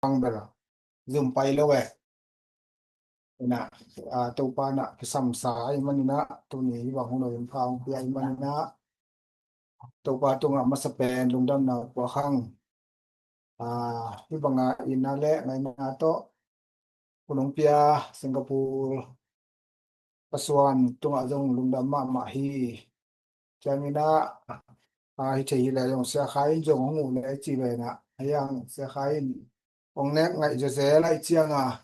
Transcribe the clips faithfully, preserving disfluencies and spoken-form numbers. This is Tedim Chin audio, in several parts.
bang bel zum pai lo e. Ina, a, Topa na kisam sa ahih manin ah, tuni hih bang hun hong pia ahih manin ah, Topa tungah masa pen lungdamna puak hang. A, hih banga itna le ngaihna tawh hun hong pia Singapore pasuan tungah zong lungdam mahmah hi. Ciangin ah, a, hi thei hi leh zong Sia Khai in zong hong uh leh ci ve na. Ahi hang Sia Khai in hong nek ngaih zezel ahih ciangin ah,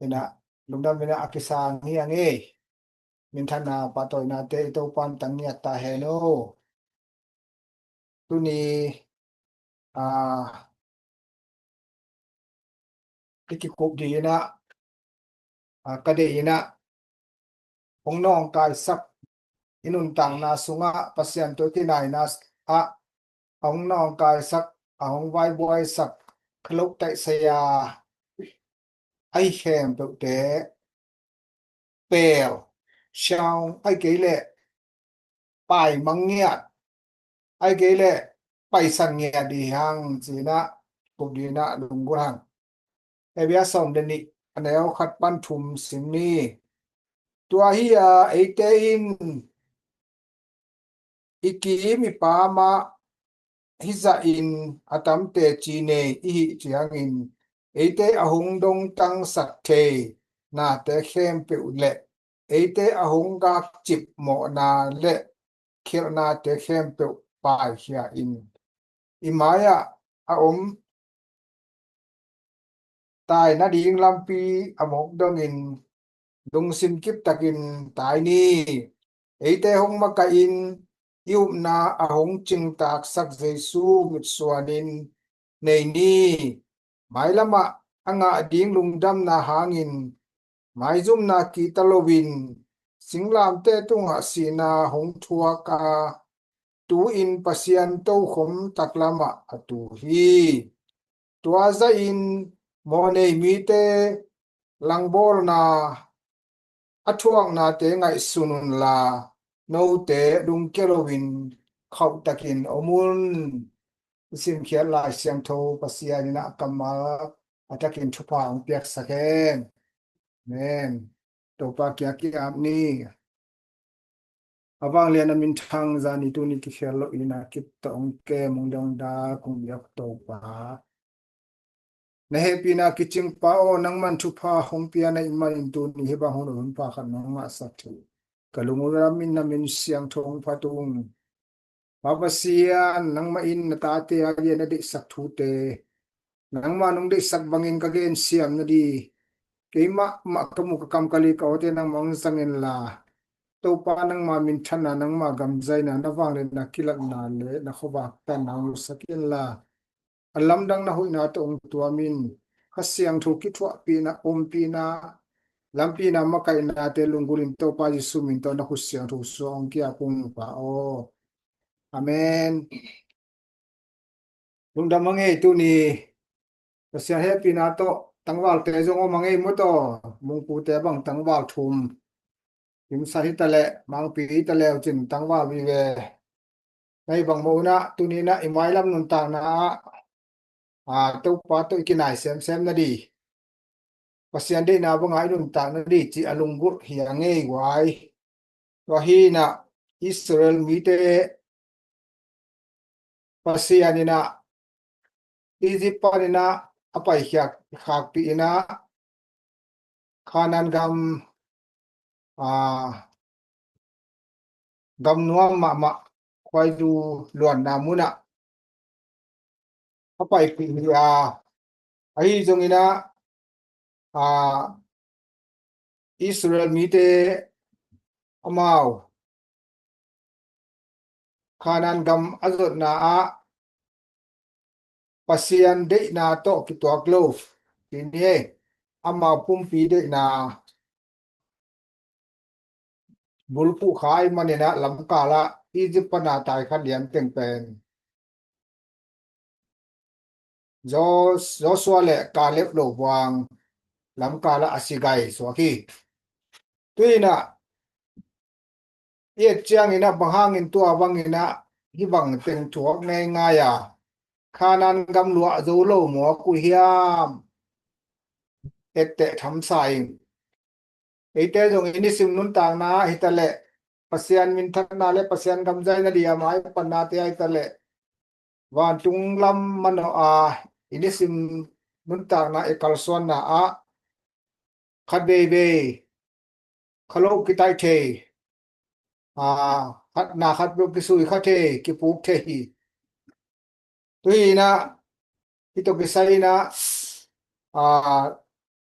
ina, lungdam ina a kisang hi a ngei. Minthanna pahtawinate i Topan tang ngiat ta hen aw. Tuni, a, i kikup ding ina, a, ka deih ina hong nawngkaisak i nuntakna sungah Pasian tawh i kinaina ah a hong nawngkaisak, a hong vaibuaisak kha lo taih saya ahi khempeuhte pel, siang, ahih kei leh paimang ngiat, ahih kei leh paisan ngiat ding hi hang ci-in ah kup ding ah lunggulh hang. Hebru sawm le nih, a neu khat pan thum sim ni. Tua hi a, eite in i kim i pam ah hi zahin a tam teci nei i hih ciangin, eite a hong dongtangsak thei nate khempeuh le eite a hong gakcip mawhna le khialhnate khempeuh paikhia in, i mai-ah a om tai nading lampi a mawk dongin lungsim kiptakin tai ni. Eite hong makaihin i upna a hong cingtaaksak Jesu mitsuanin nei ni. Mailamah a ngah ding lungdamna hangin maizumna kihta loin singlamteh tungah sihna hong thuak a, tu-in Pasian tokhom taklamah a tu hi. Tua zahin mawhnei mite langbawlna a thuaknate ngaihsun unla, note lungkia loin khauhtakin om un. I simkhiat Lai Siangtho Pasian in a kammal a takin thupha hong piaksak hen. Amen. Topa kiang kiap ni. A vanglian a minthang zani tuni kikhel loh in a kip tawh hong kem hong dongda kong biak Topa, na hehpihna kicingpa aw, nangman thupha hong pia na ih manin tuni hih bang hun hun pha khat nong ngahsak thei. Ka lunglam in na min siangtho hong phat ung. Pa Pasian, nangmah in na tate a lian a deihsak thute nangmah nong deihsak bangin ka gensiam nading, keimah mah ka mu ka kam ka li ka awte nangmah hong zang inla, Topa nangmah minthanna, nangmah gamzaina, na vangliatna kilatna le na khuavak tanna hong sak inla, a lamdang na hoihna tawh hong tuam in. Kha Siangtho kithuahpihna, ompihna, lampina, makaihnate lunggulh in Topa Jesu min tawh na khut siangtho sungah hong kiap ung Pa aw. Amen. Lungdam a ngei tuni. Pasian hehpihna tawh tangvalte zong om a ngei maw taw, Mungpute bang tangval thum. Kimsa hi ta leh, Mangpi hi ta leh, uh cin tangval vive. Na hih bang mawh un ah, tuni in ah i mailam nuntakna ah, a, Topa tawh i kinai semsem nading, Pasian deihna bangah i nuntak nading cih a lunggulh hi a ngei guai. Tua hi in ah Israel mite Pasian in ah Egypt panin ah a paikhia khakpih in ah Kanaan gam, a, gam nuam mahmah, khuaizu luanna munah a paipih hi a, ahi zongin ah, a, Israel mite amau Kanaan gam a zotna ah Pasian deihna tawh kituak lo, ti ni ei. Amau pumpi deihna bulphuh kha ahih manin ah lamkal ah Egypt pana tai khat lian teng pen Jos-, Joshua le Caleb lo buang lamkal ah a si gai suak hi. Tu in ah i et ciangin ah bang hangin tua bangin ah hih bang teng thuak ngeingai a, Khanaan gam luah zo lo mawk uh hiam? Etteh thamsa in. Eite zong i nisim nuntakna ah hitaleh, Pasian minthanna le Pasian gam zaina dia maipanna te ah hitaleh, vantung lam manawh a i nisim nuntakna i kalsuanna ah khat veivei kha lo kitaih thei, a, khat na khat lo kisui kha thei, kipuk thei hi. Tuhi inah, hih tawh kisai inah, a,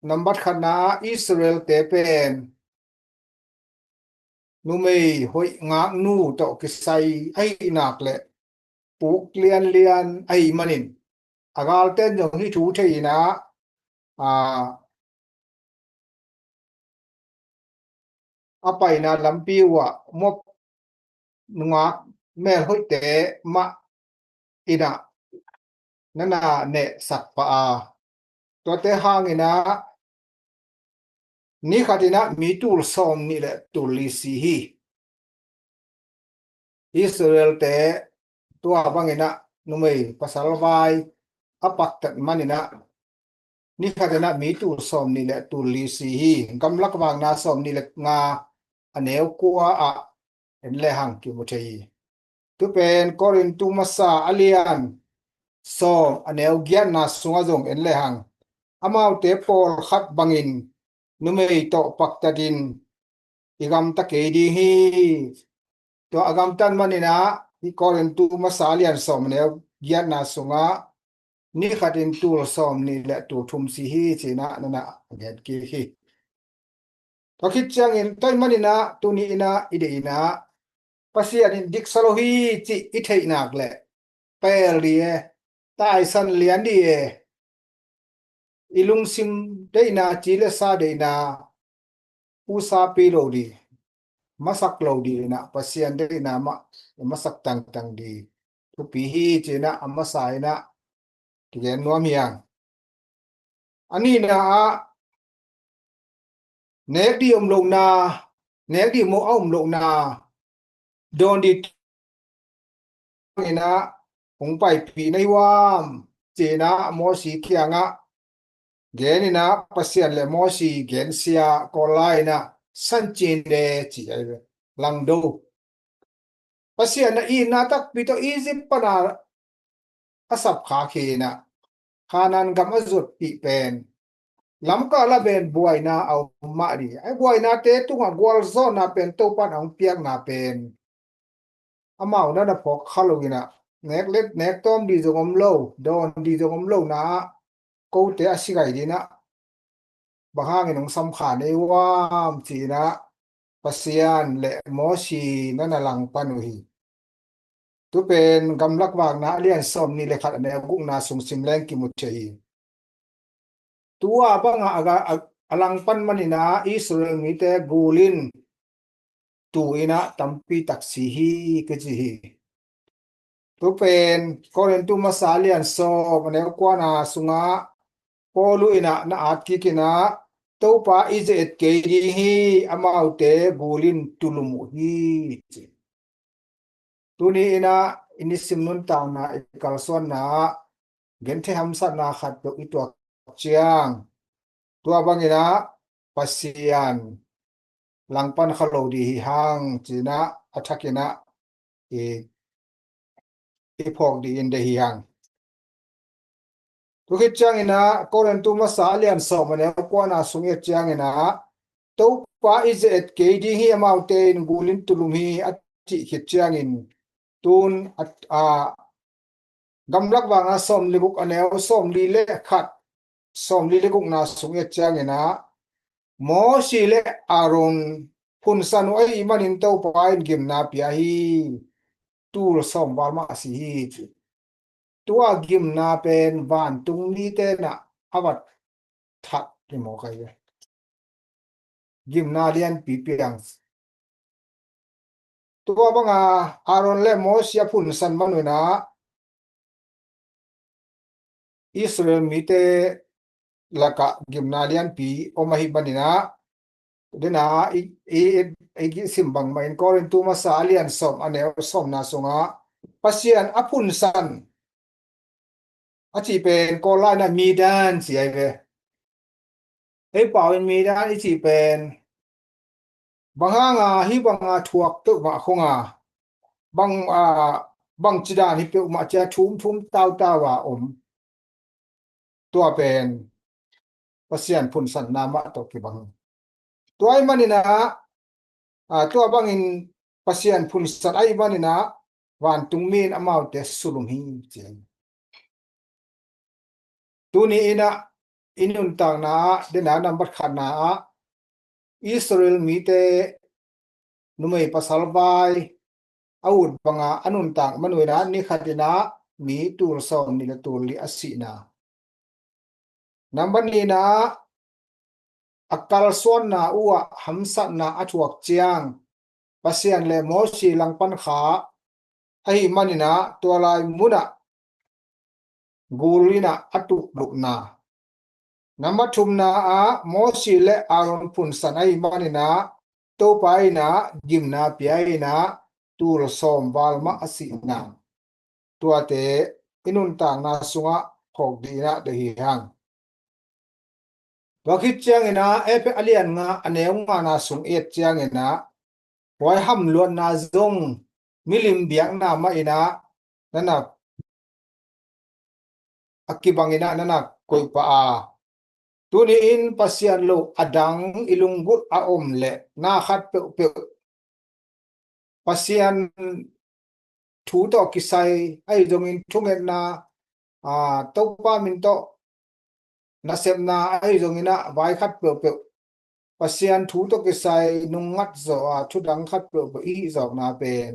nambat khatna ah Israel te pen numei hoih ngaknu tawh kisai ahih nak le puk lianlian ahih manin, a galten zong hih thu thei inah, a, a paina lampi uhah Moab nungak melhoihte mah inah na na nehsak pah a, tuate hang inah ni khat inah mi tul sawm nih le tul li si hi. Israel te tua bang inah numei pasal vai a paktat man inah ni khat inah mi tul sawm nih le tul li si hi. Gamlak Vakna sawm nih le nga, a neu kua ah en le hang kimu thei hi. Tupen Korintu masa a lian sawm, a neu giatna sungah zong en le hang, amaute pawlkhat bangin numei tawh paktatin i gamta kei ding hi. Tua a gamtat man inah hih Korintu masa a lian sawm, a neu giatna sungah ni khatin tul sawm nih le tul thum si hi, ci inah na na gen kik hi. Tua khit ciangin tua ahih man inah tuni inah i deih inah Pasian in diksa lo hi cih i theih nak le pel dih e, taisan lian dih e, i lungsim deihna, ci le sa deihna pusapi lo dih, masak lo dih inah Pasian deihna mah i masak tangtang dih thupi hi, ci inah a masa inah kigen nuam hi hang. A nihna ah nek dih om lohna, nek dih mawh a om lohna dawn dih inah hong paipih na hi uam, ci inah Mosi kiangah gen inah Pasian le Mosi gensia Kawl lai inah sancin de ci ahi ve, langdo. Pasian na itna takpi tawh Egypt pana a sapkhak hi inah Khanaan gam a zuatpih pen lamkah la pen buaina a om mah dih. A buainate tungah gualzawhna pen Topan a hong piakna pen amau na na phawk kha lo inah nek let nek tawm dih zong om lo, dawn dih zong om lo na ah kote a si gai dih inah bang hangin hong samkha na hi uam, ci inah Pasian le Mosi na na langpan uh hi. Tupen Gamlak Vakna a lian sawm nih le khat, a neu gukna sung sim leng kimu thei hi. Tua bangah a, a, a langpan man inah Israel mite gul in tu inah tampi tak si hi, kici hi. Tupen Korintu masa a lian sawm, a neu kuana sungah Paul uh inah na at kik inah Topa i ze-et kei ding hi, amaute gul in tulum uh hi, ci. Tuni inah i nisim nuntakna i kalsuanna ah genthei hamsatna khat peuh i tuak ciang, tua bang inah Pasian langpan kha lo dih hi hang, ci inah a thak inah i, i phawk dih in deih hi hang. Tua khit ciang inah Korintu masa a lian sawm, a neu kuana sung i et ciang inah Topa i ze-et kei ding hi, amaute in gul in tulum hi, a cih khit ciangin tun a, a, Gamlak Vakna sawm le guk, a neu sawm li le khat, sawm li le gukna sung i et ciang inah Mosi le Aaron phunsan uh ahih manin Topa in gimna pia hi, tul sawm val mah a si hi, ci. Tua gimna pen vantung mite na a va that hi mawk ahi ve. Gimna lianpi piang. Tua banga Aaron le Mosi a phunsan man uh inah Israel mite lakah gimna lianpi om ahih man inah, dena i, i, i, i sim bangmah in Korintu masa a lian sawm, a neu sawmna sungah Pasian a phunsan a cih pen Kawl lai-in ah midan ci ahi ve. Ei pau in midan i cih pen bang hanga hih banga thuak peuhmah khonga bang, a, bangci dan hi peuhmah cia thumthum tautau a om. Tua pen Pasian phunsanna mah tawh kibang hi. Tua ahih manin ah, a, tua bangin Pasian phunsan ahih manin ah vantungmi in amaute sulum hi ci hi. Tuni in ah i nuntakna ah, dena nambat khatna ah Israel mite numei pasal vai a ut banga a nuntak man uh in ah ni khat in ah mi tul sawmnih le tul li a sihna. Nambat nihna ah a kalsuanna uh ah hamsatna a thuak ciang Pasian le Mosi langpan kha ahih manin ah tua lai munah gul in ah a tuklupna. Nambat thumna ah Mosi le Aaron phunsan ahih manin ah Topa in ah gimna pia in ah tul sawm val mah a sihna. Tuate i nuntakna sungah phawk dih in ah deih hi hang. Tua khit ciangin ah Efesa a lian nga a neu ngana sung i et ciangin ah huaiham luatna zong milim biakna mah in ah na na a kibang in ah na na koih pah a. Tuni in Pasian lo a dang i lunggulh a om leh na khat peuhpeuh Pasian thu tawh kisai ahi zongin thungetna, a, Topa min tawh nasepna ahi zongin ah vai khat peuhpeuh Pasian thu tawh kisai nungngat zawh a thudang khat peuhpeuh i hih zawkna pen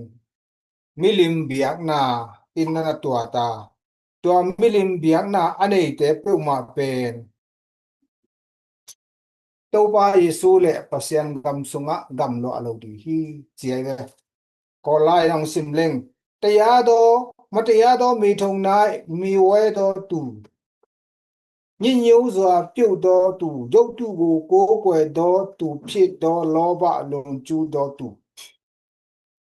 milim biakna in na na tuat a. Tua milim biakna a neite peuhmah pen Topa Jesu le Pasian gam sungah gamluah lo ding hi ci ahi ve. Kawl lai-in hong sim leng. တရားသော၊ မတရားသော မေထုန်၌ မှီဝဲသောသူ၊ ညစ်ညူးစွာ ပြုတ်သောသူ၊ ရုပ်တုကို ကိုးကွယ်သောသူဖြစ်သော လောဘလွန်ကျူးသောသူ၊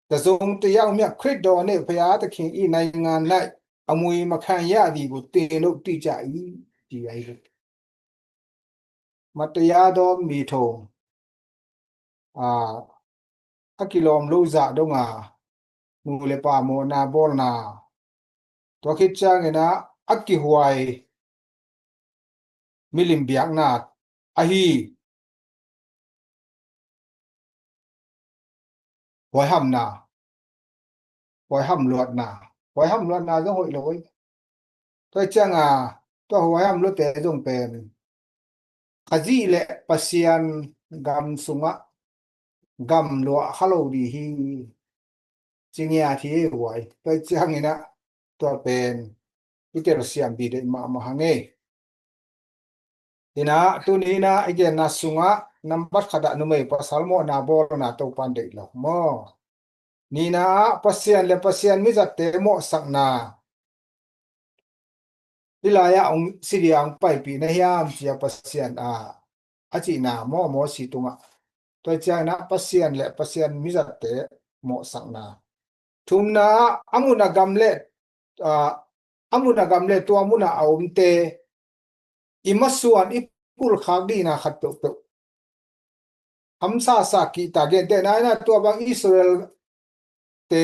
တစ်စုံတစ်ယောက်မျှ ခရစ်တော်နှင့် ဘုရားသခင်၏ နိုင်ငံ၌ အမွေမခံရသည်ကို သင်တို့သိကြ၏။ ဒီအတိုင်းပဲ။ မတရားသော မေထုန်၊ အာ၊ အကီလောင်လို့ ဇာတ်တော့ငါ၊ မူလေပါမောနာဘောလနာ၊ ตัวคิดจ้างเนี่ยนะ အကီဝိုင် milim biakna ahi. Huaihamna, huaiham luatna, huaiham luatna zong hoih lo hi. Tua cianga tua huaiham luate zong pen Khazih le Pasian gam sungah gamluah kha lo ding hi. Cingia thi ei huai. Tua ciangin ah tua pen i telsiam dih deih mahmah hang ei. Inah tuni inah i genna sungah nambat khatah numei pasal mawhna bawlna Topan deih lo maw? Nina ah Pasian le Pasian mizatte mawhsakna. Hih lai-ah hong si dia hong paipih na hiam cia Pasian a, a cihna maw, Mosi tungah. Tua ciangin ah Pasian le Pasian mizatte mawhsakna. Thumna ah a mun a gam le, a, a mun a gam le tua mun a a omte i masuan i pulkhak dihna khat peuhpeuh hamsa sa kihta. Gentehna inah tua bang Israel te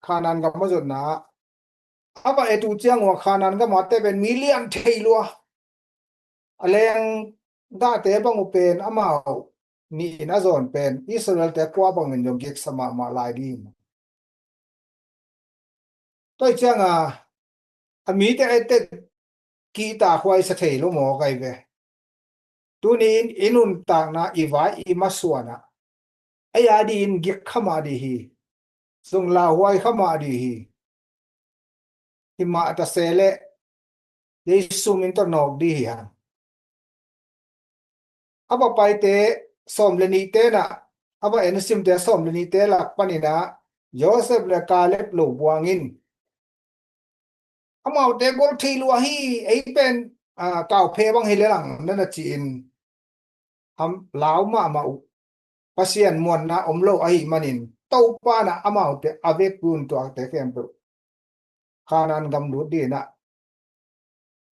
Khanaan gam a zotna ah a va et uh ciang ua Khanaan gam a te pen mi lian thei lua. A lenggahte bang uh pen amau nih in a zawn pen Israel te kua bangin zong giksa mahmah lai ding. Tua cianga a mite a et uh kihta huaisa thei lo maw kai ve. Tuni in i nuntakna i vai i masuan ah ei a dih in gik kha mah dih hi. Zong lauhuai kha mah dih hi. Hi mah ta se leh Jesu min tawh nawk dih hi hang. A va paite sawm le nihte nah, a va en simte sawm le nihte lak paninah Joseph le Caleb lo buangin amaute gol thei lua hi, ei pen, a, kauphe bang hi le lang na na ci-in ham lau mahmah uh. Pasian muanna om lo ahih manin Topa nah amaute a vekpi un tuate khempeuh Khanaan gam lut dinah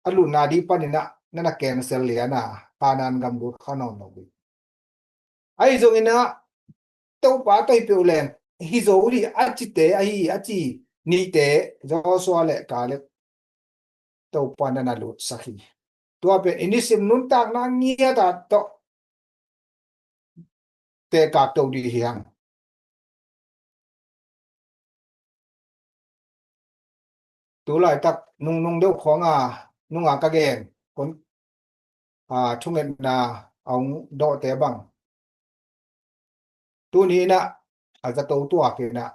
a lutna ding panin ah na na cancel lian a, Kanaan gam lut kha nawn lo ding. Ahi zongin ah Topa tawh hi peuh leng hi zo ding a cite ahi, a ci nihte Joshua le Kaleb Topa na na lutsak hi. Tua pen i nisim nuntakna ngiat ah tawh tekak to ding hi hang. Tu laitak nungnung deuh khawng a nunga ka gen kon a thungetna a hong dawhte bang tuni in ah a zato tuak in ah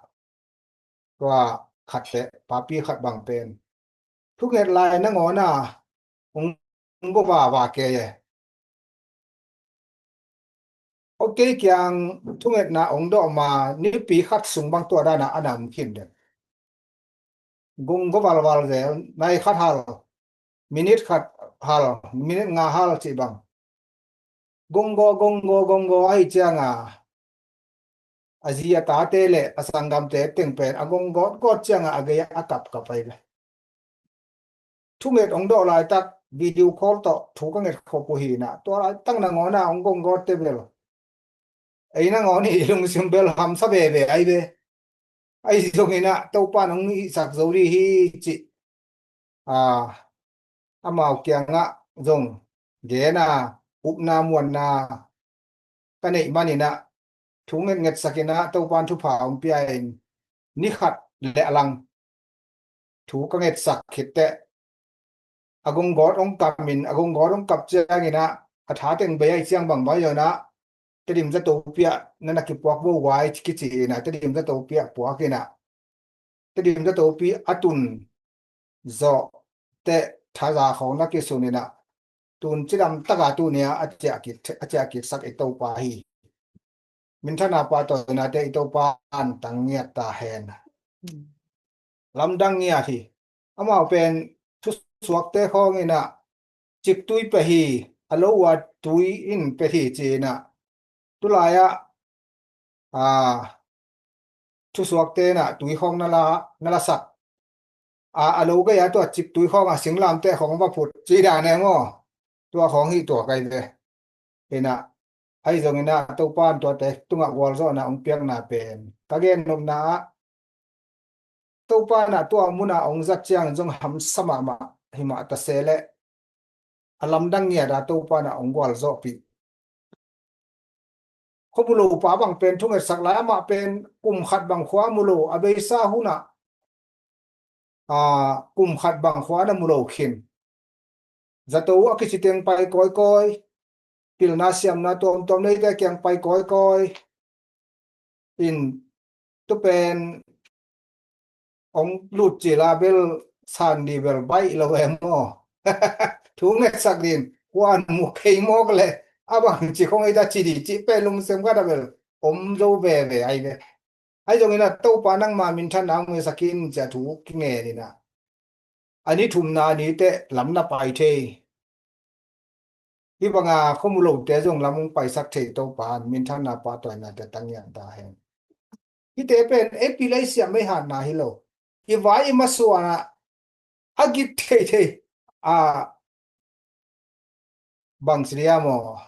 tua khatte papi khat bang pen thunget lai nangawn a hong go vava kei e. Aw, kei kiang thungetna hong dawh ma nipi khat sung bang tua dan a a na om khin den. Gong go valval zel, nai khat hal, minit khat hal, minit nga hal cih bang. Gong go, gong go, gong go ahi ciang a a zi a tate le a sanggamte teng pen a gong gawt gawt ciang a a gei a kapkap ahi ve. Thunget hong dawh laitak video call tawh thu ka nget khop uh hi in ah, tua laitak nangawn a hong gong gawtte bel ei nangawn i lungsim bel hamsa veve ahi ve. Ahi zongin ah Topa in hong hihsak zo ding hi cih a, amau kiangah zong gen a, upna muanna ka neih manin ah thu ngetngetsak in ah Topa in thupha hong pia in ni khat le a lang thu ka ngetsak khit teh a gong gawt hong kap in, a gong gawt hong kap ciangin ah a tha teng bei ahi ciang bang bai zon ah Tedim zatopi ah na na kipuak vo guai kici in ah Tedim zatopi ah puak in ah Tedim zatopi a tun zawh teh thaza khawng na kisun in ah tun cidam taka tuni a a ciah kik, a ciah kiksak i Topa hi. Minthana pahtawinate i Topa in tang ngiat ta hen. Lamdang ngiat hi. Amau pen thusuakte khawng in ah ciktui pia hi, a lo ua tui in pia hi ci in ah tulai ah a, thusuakte in ah tui khawng na la, na la sak a, a lo gei a tua ciktui khawng a singlamteh khawng va phut ci dan e maw? Tua khawng hi tua kai ve. In ah ahi zongin ah Topa in tuate tungah gualzawhna hong piakna pen ka gen nopna ah Topa in ah tua mun ah hong zat ciangin zong hamsa mahmah hi mah ta se leh a lamdang ngiat a Topa in ah hong gualzawhpih. Khuamu lo pa bang pen thungetsak lai, amah pen kum khat bang khua mu lo, a beisa hun ah a, kum khat bang khua na mu lo khin. Zato a kici teng pai kawikawi, pilna siamna tuamtuam neite kiang pai kawikawi in tu pen hong lut cil a bel san ding bel baih lo e maw? Thu ngetsak ding kuan mu kei mawk le a bang ci khong ei ta ci ding cih pen lungsim khat a bel om zo veve ahi ve. Ahi zongin ah Topa nangma minthanna hong musak in ci a thu kingen in ah a ni thumna ni teh lam na pai thei. Hih banga khuamu lote zong lam hong paisak thei Topa in minthanna pahtawinate tang ngiat ta hen. Hihte pen ei pil ei siam ei hatna hi lo. I vai i masuan ah a gik theithei a bang ci dia maw?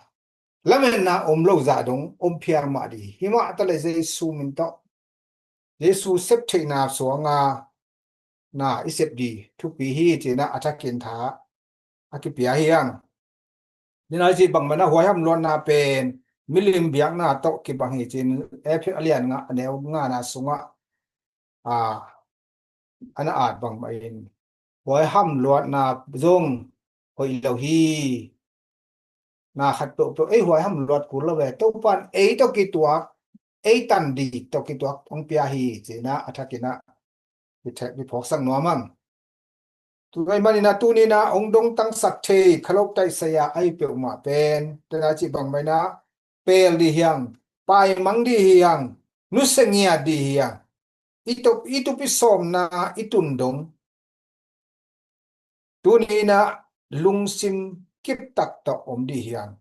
Lametna om lo zah dong om phial mah ding hi. Himah ta le Jesu min tawh Jesu sep theihna suanga na i sep ding thupi hi ci in ah a thakin tha a kipia hi hang. Ni nai ci bang mana huaiham luatna pen milim biakna tawh kibang hi ci in Efesa a lian nga a neu ngana sungah a, a na at bang mah in huaiham luatna zong hoih lo hi. Na khat peuhpeuh ei huaiham luat kul lo ve. Topa in ei tawh kituak, ei tan ding tawh kituak hong pia hi ci in ah a thakin ah i phawksak nuam ang. Tua ahih manin ah tuni in ah hong dongtangsak thei khalok taisai a ahi peuhmah pen tena cih bang mah in ah pel ding hi hang, paimang ding hi hang, nusia ngiat ding hi hang. I tup, i tup i sawmna i tun dong tuni in ah lungsim kiptak tawh om ding hi hang.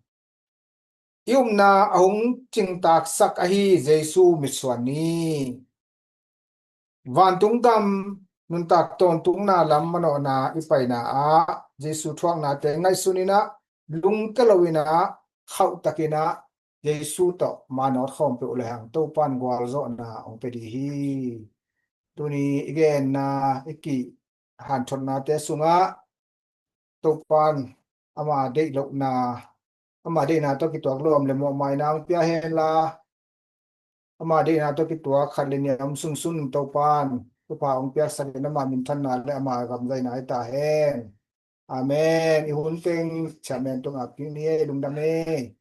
I upna a hong cingtaksak ahi Jesu mitsuan ni. Vantung gam nuntak tawntungna lam manawhna i paina ah Jesu thuaknate ngaihsun in ah, lungke lo in ah, khauhtakin ah Jesu tawh manawt khawm peuh lehang Topan gualzawhna hong pia ding hi. Tuni i genna, i kihanthotnate sungah Topan ama deih lohna, ama deihna tawh kituak lawm le mawhmaina hong pia henla, ama deihna tawh kituak khat le nih a om sungsun Topan thupha hong piaksakin ama minthanna le ama gamzaina hi ta hen. Amen. I hun teng chairman tungah kik ni ei, lungdam ei.